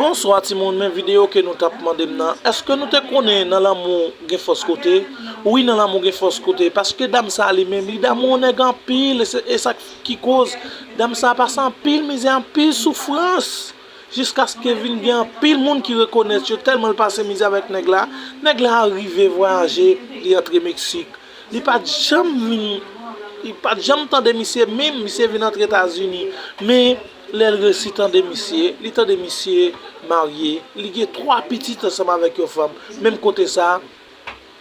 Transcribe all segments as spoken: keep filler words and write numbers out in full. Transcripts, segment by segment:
Bonswa timoun, men videyo ke nou t ap mande m nan. Èske nou te konnen nan lanmou gen fòs kote? Wi, nan lanmou gen fòs kote, paske dam sa li menm, li damou yon nèg anpil, e se, e sa ki koz dam sa pase anpil mizè, anpil soufrans, jiskaske vin gen anpil moun ki rekonèt yo, tèlman l pase mizè avèk nèg la. Nèg la rive vwayaje, li antre Meksik. Li pa t janm vin, li pa t janm tande misye, menm misye vin antre Etazini. Men, lè l resi tande misye, li tande misye marye, li gen twa pitit ansanm avèk yon fanm. Menm kote sa,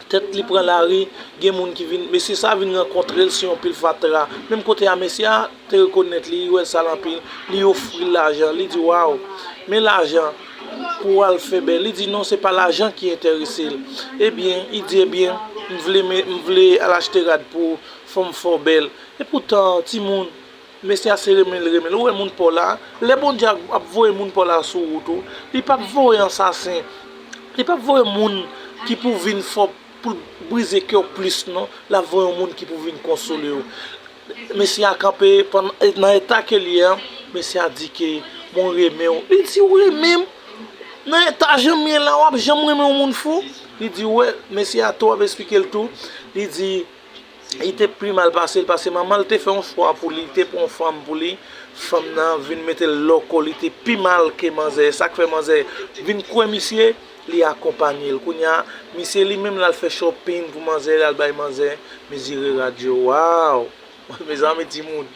tèt li pran lari, gen moun ki vin, mesye sa vin rankontre l sou yon pil fatra. Menm kote a, mesye a te rekonèt li, li wè sa l anpil, li ofri l lajan, li di, "Waw, men lajan pou w al fè bèl." Li di, "Non, se pa lajan ki enterese l." Ebyen, li di, "Ebyen, m vle, men, m vle al achte rad pou fò m fè w bèl." Epoutan, timoun, mesye a se renmen l renmen l. Ou wè moun pa w la, lè Bondye ap, ap voye moun pa w la sou wout ou, li p ap voye ansasen. Li p ap voye moun ki pou vin fè w, pou l brize kè w plis, non. L ap voye yon moun ki pou vin konsole w. Mesye a kanpe pandan, nan eta ke l ye a, mesye a di ke, "Mwen renmen w." Li di, "Ou renmen m? Nan eta jan m ye la, w ap janm renmen yon moun fou?" Li di, "Wè, mesye a tou ap esplike l tou." Li di, li te pi mal pase l, paske manman l te fè yon chwa pou li, li te pran yon fanm pou li. Fanm nan vin mete l lòkò, li te pi mal ke manzè. Sa k fè manzè vin kwè misye, li akonpanye l. Kounye a, misye li menm l al fè shopping pou manzè, l al bay manzè mezire rad yo. Waw! Mezanmi, timoun.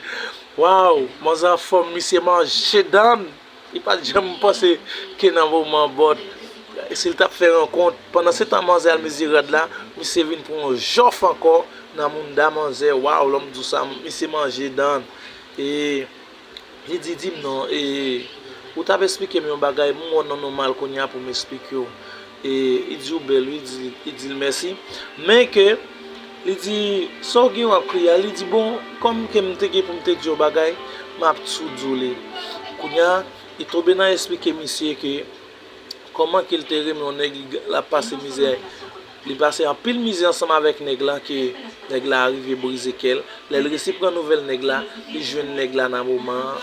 Waw! Manzè anfòm, misye manje dan. Li pa t janm panse ke nan moman bòt, si l t ap fè rankont. Pandan se tan manzè al mezire rad la, misye vin pran yon jòf ankò nan mounda manzè. Waw, lè m di w sa, misye manje dan. E li di, "Di m non, e, ou t ap esplike m yon bagay, m wè w nan nòmal kounye a pou m esplike w." E li di, "Ou bèl wi," li di, li di l mèsi. Men ke li di, "Sa w gen w ap kriye a?" Li di, "Bon, kòm ke m te gen pou m te di w bagay, m ap tou di w li." Kounye a, li tonbe nan esplike misye ke kòman ke l te renmen yon nèg, li, l ap pase mizè. Li pase anpil mizè ansanm avèk nèg la, ke nèg la rive brize kè l. Lè l resi pran nouvèl nèg la, li jwenn nèg la nan moman an,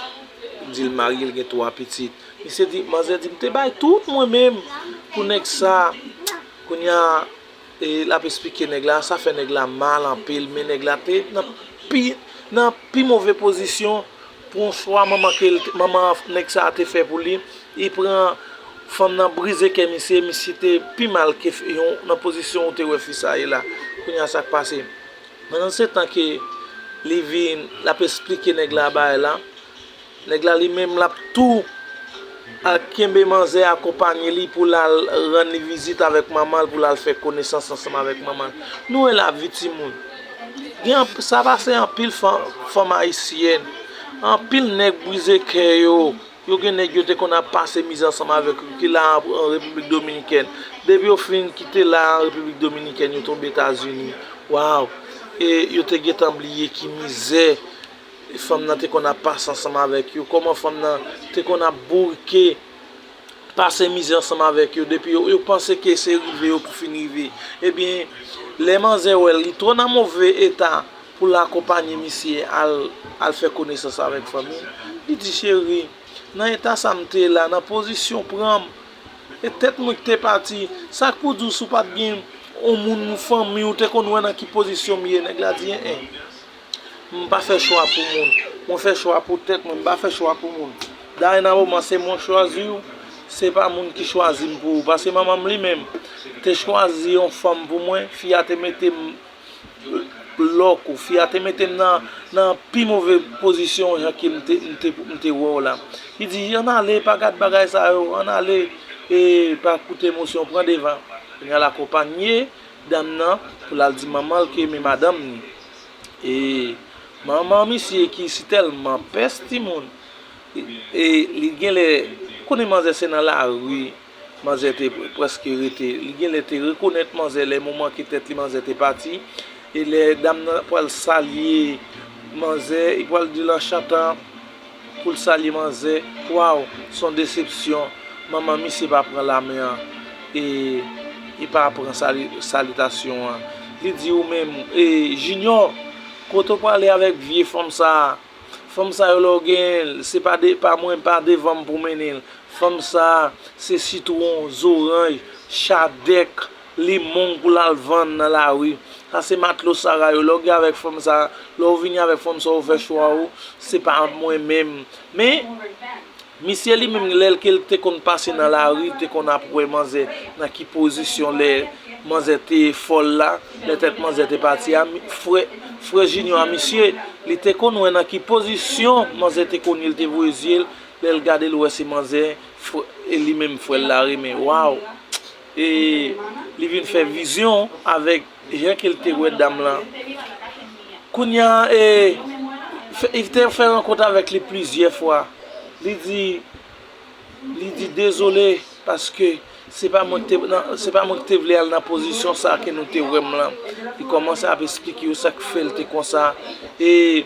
di l marye, l gen twa pitit. Misye di, manzè di, "M te bay tout mwen menm pou nèg sa." Kounye a, e, l ap esplike nèg la, sa fè nèg la mal anpil, men nèg la te nan pi, nan pi move pozisyon pou yon chwa manman ke l te, manman nèg sa a te fè pou li. Li pran fanm nan, brize kè misye, misye te pi mal ke f-, yon, nan pozisyon ou te wè fi sa ye la. Kounye a sa k pase? Pandan se tan ke li vin, l ap esplike nèg la bagay la, nèg la li menm l ap tou al kenbe manzè, akonpanye li pou l al rann li vizit avèk manman l, pou l al fè konesans ansanm avèk manman l. Nou wè lavi timoun. Gen anp-, sa pase anpil fanm, fanm ayisyèn. Anpil nèg brize kè yo. Yo gen nèg yo te konn ap pase mizè ansanm avèk yo ki la an, an Repiblik Dominikèn. Depi yo fin kite la an Repiblik Dominikèn, yo tonbe Etazini. Waw! E yo te gentan bliye ki mizè fanm nan te konn ap pase ansanm avèk yo. Kòman fanm nan te konn ap bourike, pase mizè ansanm avèk yo. Depi yo, yo panse ke se rive yo pou fin rive. Ebyen, lè manzè wè l, li twò nan move eta pou l akonpanye misye al, al fè konesans avèk fanmi l. Li di, "Cheri, nan eta sa m te la, nan pozisyon pran m, e tèt mwen ki te pati, sa k pou di w si w pa t gen yon moun, yon fanmi, ou te konn wè nan ki pozisyon m ye?" Nèg la di, "En, en, m pa fè chwa pou moun. Mwen fè chwa pou tèt mwen, m pa fè chwa pou moun. Dayè nan moman se mwen chwazi w, se pa moun ki chwazi m pou ou." Paske manman m li menm te chwazi yon fanm pou mwen, fi a te mete m lòk ou. Fi a te mete m nan, nan pi move pozisyon jan ke m te, m te, m te wè w la. Li di, "Ann ale, pa gad bagay sa yo, ann ale, e pa koute emosyon, pran devan." Kounye a l akonpanye dam nan pou l al di manman l ke men madanm ni. E manman misye ki si tèlman pès timoun, e li genlè konnen manzè se nan lari manzè te prèske rete. Li genlè te rekonèt manzè lè moman ke tèt li manzè te pati. E lè dam nan pral salye manzè, li pral di l an chantan pou l salye manzè. Waw, se yon desepsyon. Manman misye pa pran lamen an. E li pa pran sali-, salitasyon an. Li di, "Ou menm, e, Junior, kote w prale avèk vye fanm sa a? Fanm sa yo lè w genyen l, se pa de, pa mwen, pa devan m pou w mennen l." Fanm sa a, se sitwon, zoranj, chadèk, limon pou l al vann nan lari. Sa se matlo Sara yo. Lè w gen avèk fanm sa a, lè w vini avèk fanm sa a, ou fè chwa ou, se pa mwen menm. Men, misye li menm, lè l ke l te konn pase nan lari, li te konn ap wè manzè nan ki pozisyon lè manzè te fòl la, lè tèt manzè te pati a, mi- frè, frè Junior a misye, li te konn wè nan ki pozisyon manzè te konn ye, l te voye zye l, lè l gade l wè se manzè, frè- e li menm frè l la renmen. Waw! E li vin fè vizyon avèk jan ke l te wè dam lan. Kounye a, e, fè- li te fè rankont avèk li plizyè fwa. Li di, li di dezole, paske se pa mwen ki te, nan- se pa mwen ki te vle al nan pozisyon sa ke nou te wè m lan. Li kòmanse ap esplike yo sa k fè l te konsa. E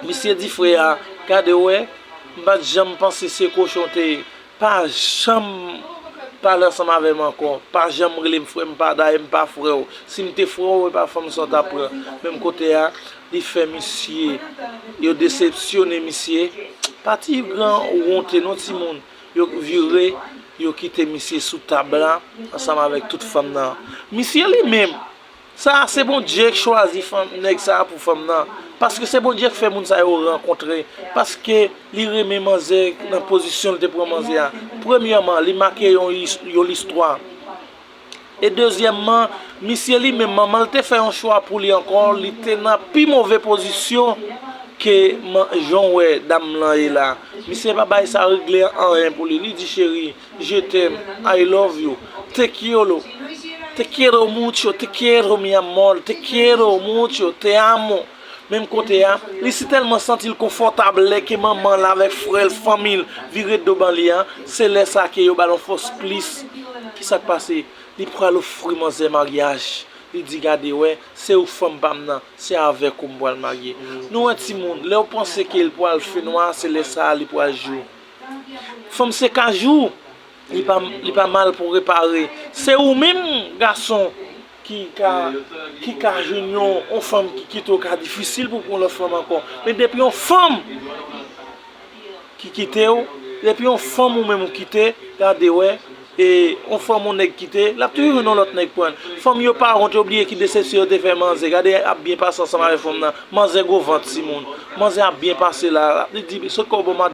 misye di frè a, gade wè, m pa t janm panse se kochon te ye. Pa janm pale ansanm avè m ankò. Pa janm rele m frè m, pa, dayè m pa frè w. Si m te frè w, e pa fanm sa w t ap pran. Menm kote a, li fè misye, yo desepsyone misye. Pa ti gran wonte non timoun. Yo vire, yo kite misye sou tab la, ansanm avèk tout fanm nan. Misye li menm, sa a se Bondye k chwazi fanm, nèg sa a pou fanm nan. Paske se Bondye k fè moun sa yo rankontre. Paske li renmen manzè nan pozisyon l te pran manzè a. Premyèman, li make yon, yon listwa. E dezyèmman, misye li menm, manman l te fè yon chwa pou li ankò, li te nan pi move pozisyon ke man- jan w wè dam lan ye la. Misye pa bay sa regle anyen pou li. Li di, cheri, je t'aime, I love you, te quiero, te quiero mucho, te quiero mi amor, te quiero mucho, te amo. Menm kote a, li si tèlman santi l konfòtab lè ke manman l avèk frè l, fanmi l vire do ban li a, se lè sa ke yo ba l yon fòs plis. Kisa k pase? Li pral ofri manzè maryaj. Li di, gade wè, se ou fanm pa m nan, se avèk ou m pral marye. Nou wè timoun, lè w panse ke l pral fenwa, se lè sa a li pral jou. Fanm se kajou, li pa, li pa mal pou repare. Se ou menm, gason, ki ka, ki ka jwenn yon, yon fanm ki kite w, ka difisil pou pran lòt fanm ankò. Men depi yon fanm ki kite w, depi yon fanm ou menm ou kite, gade wè, e yon fanm yon nèg kite, l ap toujou jwenn yon lòt nèg pran. Fanm yo pa wont, yo bliye ki desepsyon yo te fè manzè. Gade ap byen pase ansanm avèk fanm nan. Manzè gwo vant timoun. Manzè ap byen pase la. Li di, sot kò w bò madanm.